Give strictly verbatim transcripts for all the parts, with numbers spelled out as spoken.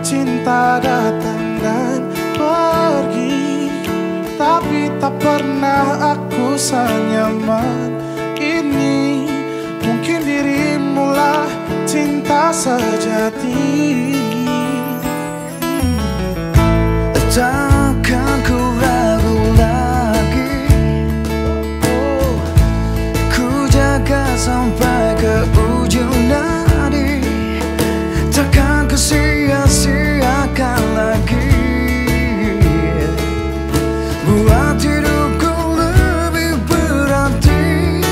Cinta datang dan pergi, tapi tak pernah aku senyaman ini. Mungkin dirimulah cinta sejati. Takkan ku ragu lagi. Ku jaga sampai ke ujung nadi. Takkan ku sia-siakan lagi. Buat hidupku lebih berarti.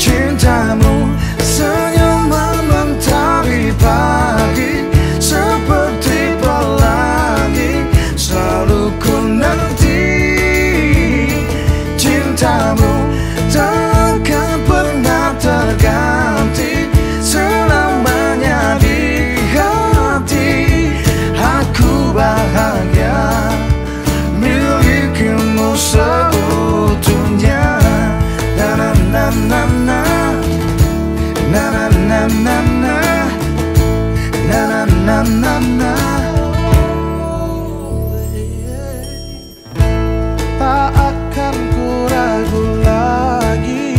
Cintamu senyuman mentari pagi, seperti pelangi selalu ku nanti. Cintamu takkan pernah terganti, selamanya di hati. Aku bahagia milikimu seutuhnya. Na, na, na, na, na. Na, na, na, na, na. Na, na, na, na, na. Tak akan ku ragu lagi.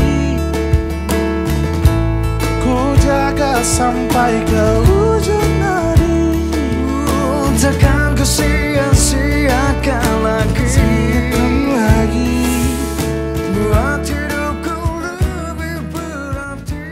Ku jaga sampai ke ujung hari. Takkan ku sia-siakan lagi. Buat hidupku lebih berarti.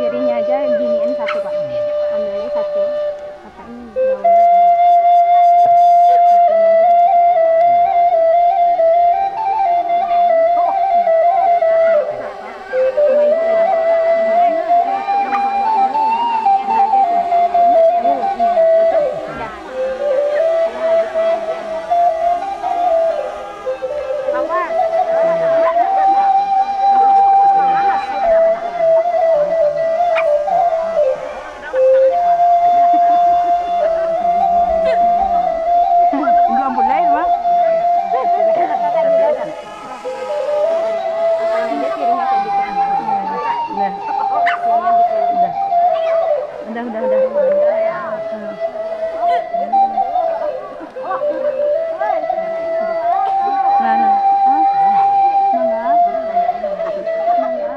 Sirinya aja giniin satu, Pak. Ambil aja satu. Apa ini? Daun. Udah, udah, udah. Nah, nah. Hah? Mangga. Mangga.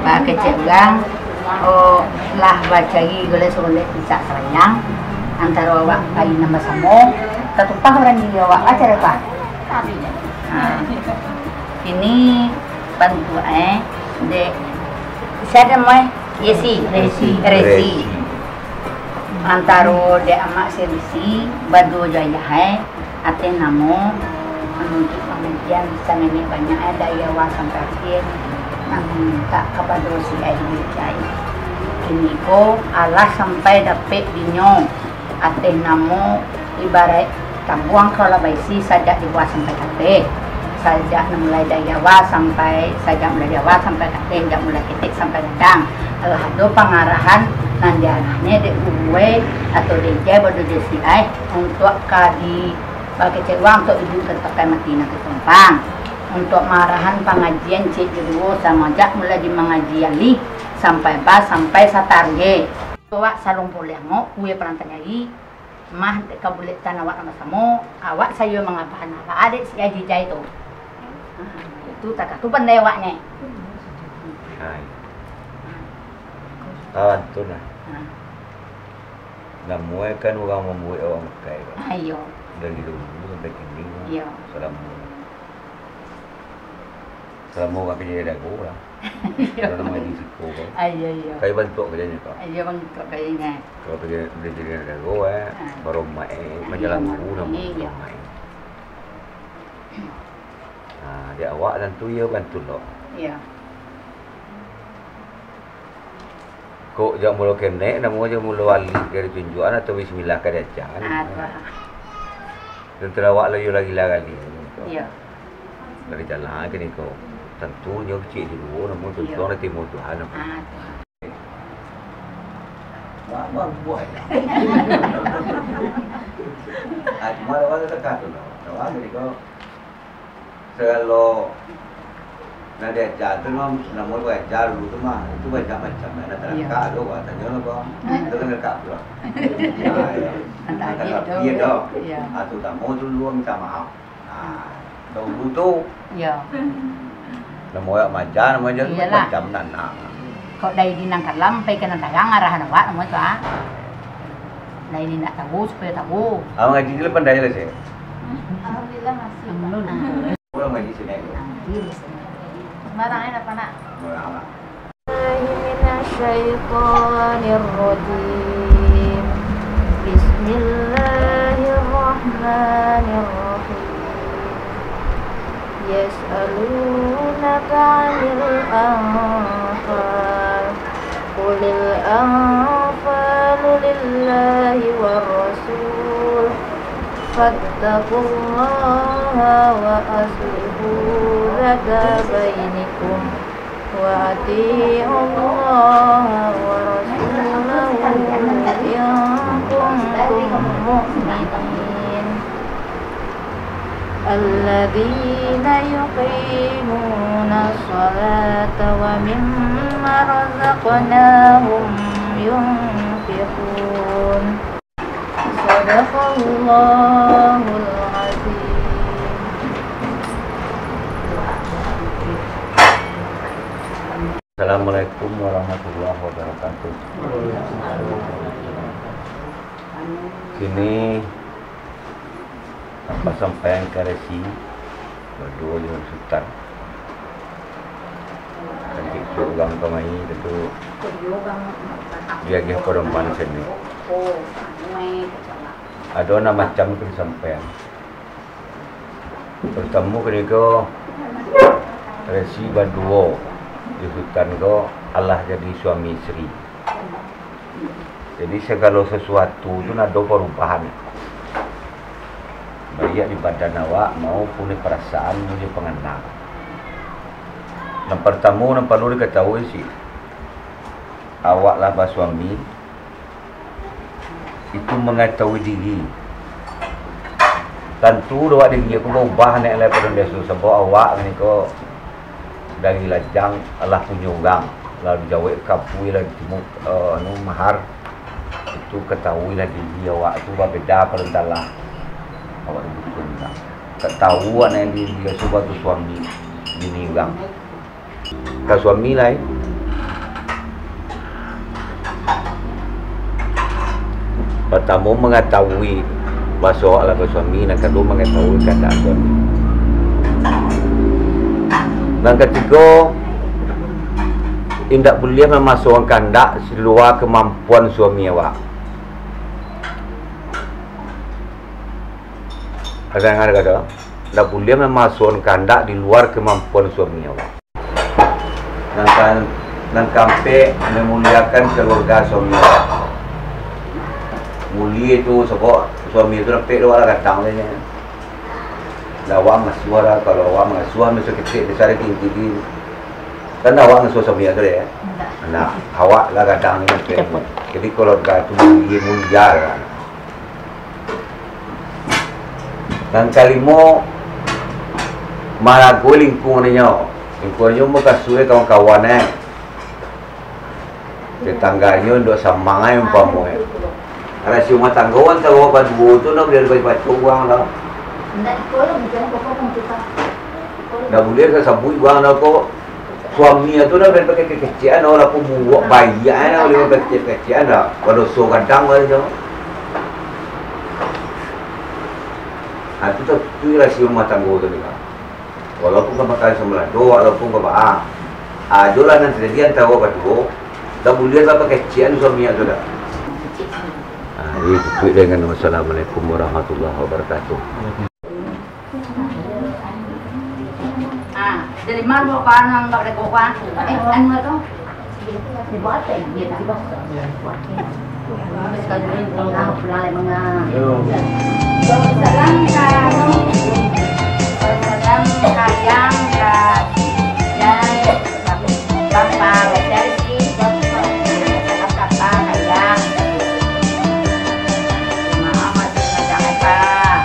Kecek urang, oh, lah bacari golek sagolek picak sarayang, antaro awak bayi nan basamo, tatumpah urang diri awak, acara apa? Ha. Kini bantuak, eh, dek, sia namo, eh? Yesi. Resi. Resi. Antaro dek amak si Resi, baduo jo ayah, eh, ateh namo, manuntuik pangajian sabanyak-banyak, eh, dari awal sampai akhir, nak mintak kapado si Aji Jai. Kini ko alah sampai dapek dinyo, ateh namo ibaraik tabuang, kalau lah baisi sajak di bawah sampai ka ateh, sajak nan mulai dari awal sampai, sajak mulai dari awal sampai ka ateh, jak mulai ketek sampai gadang. Alah ado pangarahan nan diarahnyo dek gurue atau dek Jai bado jo si Ai untuak ka di bakecek urang untuak iduik ka takai mati nan tatumpang. Untuak maarahan pangajian ciek jo duo samo jak mulai di mangaji alih sampai ba sampai satarge. Awak salong poleh angok, kue palantan nyari, mah dek ka bulek tan awak nan basamo, awak sayo mangabahan awak adek si Aji Jai tu. Ha, itu takah tu pandai awaknyo. Hai. Ah, tu nah. Ha. Namuah kan urang mambuek awak makai, kan? Ah, iyo. Dari dulu sampai kini, kan? Iyo. Salamo. Salamo urang kini dago lah. Iyo. Kalau nama di siko, kan? Ah, iyo, iyo. Kayu bantuak kajanyo, kan? Ah, iyo, bantuak kajanyo. Kalau kerja, kerja di dago, eh, ah, baromak, eh, manjalang guru nama, iyo, baromak, eh. Nah, di awak tantu iyo bantu lo. Iyo. Kok jak mulo kenek, namo jak mulo alih dari tunjuakan atau bismillah ka diaja, kan? Ah, tu lah. Dan terawak lah iyo lagi lah kali. Iyo. Dari jalan ke niko. Tantu nyo kecik dulu, namo tantu, iyo, nak timo Tuhan, namo. Ah, tu. Wah, wah, buah. Ah, cuma lawan tu dekat tu, no. Lawan dari kau. Sagalo nan diaja tu mah, namo baaja dulu tu mah, itu banyak macam, nan talakak tu, wah, tanyo lah, Bang. Itu kan talakak pulo. Nah, iyo. Antah aja tu. Iyo. Ah, tarutamo tu dulu minta maaf. Nah, dahulu tu. Iyo. Namo awak maja, namo aja tu. Iyolah. Macam nan, nah. Kok dari di nan kalam, pai ka nan tarang, arahan awak namo tu, ah. Dari di ndak tahu, supayo tahu. Abang Haji ni lah pandai lah, Cik. Alhamdulillah, masih. Alhamdulillah. Orang ngaji sini. Sembarang, eh, apa nak? Sembarang lah. Minasyaitonirrajim. Bismillahirrahmanirrahim. Yas'alunaka 'anil anfal. Qulil anfalu lillahi war rasul. Fattaqullaha wa aslihu dzata bainikum. Wa ati'ullaha wa rasulahu in kuntum mu'minin. Alladzina yuqimunas salata wa mimma razaqnahum yunfiqun. Sadaqallahul azim. Assalamualaikum warahmatullahi wabarakatuh. Kini, Apak sampaian ka Resi, baduo jo Sutan. Kantik tu urang kamari, tantu diagiah padoman sini. Ado anam macam tu disampaian. Partamo, kaniko Resi baduo jo Sutan ko alah jadi suami isteri. Jadi, sagalo sasuatu tu nan ado parubahan, baiak di badan awak maupun di parasaan jo pangana. Nan partamo, nan paralu dikatahui, si awak lah basuami, itu mangatahui diri. Tantu dek awak diri ko baubah naiak lai pado biaso, sabab awak ko dari lajang lah punyo urang, lah dijawek kabui, lah ditimbun, eh, anu, mahar. Itu katahuilah diri awak tu babeda pado nan lah awak dibutuhkan. Katahui awak nan diri biaso bak tu suami bini urang. Ka suami lai, Partamo, mangatahui baso awak lah basuami, nan kaduo, mangatahui kahandak suami. Nan katigo, indak buliah mamasokan kahandak di lua kamampuan suami awak. Ado danga kato? Indak buliah mamasokan kahandak di lua kamampuan suami awak. Nan ka-, nan kaampek, mamuliakan kaluarga suami. Mulie tu, sabab suami tu dapek tu lah gadang tu nyo. Lah awak mangasuah lah, kalau awak mangasuah, mangasuah ketek, biaso ado inti di, kan awak mangasuah suami tu deh. Indak. Nah, awak lah gadang ni kaampek. Jadi kaluarga tu mulie, mulia lah. Nan kalimo, marago lingkuang inyo. Lingkuang inyo mukasuik kawan-kawan, eh. Tetangganyo indak samang, eh, umpamo, eh. Rasio rumah tanggo antaro baduo tu ndak buliah dibagi pacok urang lah. Ndak buliah sasabuik urang lah ko. Suami tu lah main pakai kekecekan, lah pun buruak baiak lah, oleh pakai kekecekan lah. Badoso gadang lah macam. Ha, tu, tu, tu rasio rumah tanggo tu ni, Kak. Walaupun ka makan samalado, walaupun ka baa. Ajo lah nan tajadi antaro baduo, tak buliah lah pakai kekecekan suami tu dah. Ha, jadi tutup dengan wassalamualaikum warahmatullahi wabarakatuh. Ah, dari mana bawa barang, bawa barang? Eh, anu tu? Di bawah teh, dia tak bawah. Habis kali ni, pulang, pulang lai manga. Salam ka, salam sayang ka, dan Papa, Chelsea, Papa, Papa, Ayah. Maaf, masih banyak, Pak.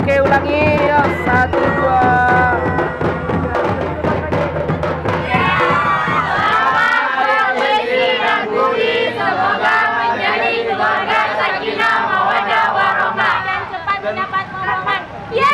Oke, ulangi, ya. Satu, dua. Selamat berisi dan budi, semoga menjadi keluarga sakinah mawaddah warahmah. Dan cepat mendapat momongan. Ya.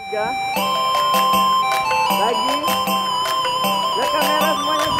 Tiga. Lagi. Lihat kamera semuanya.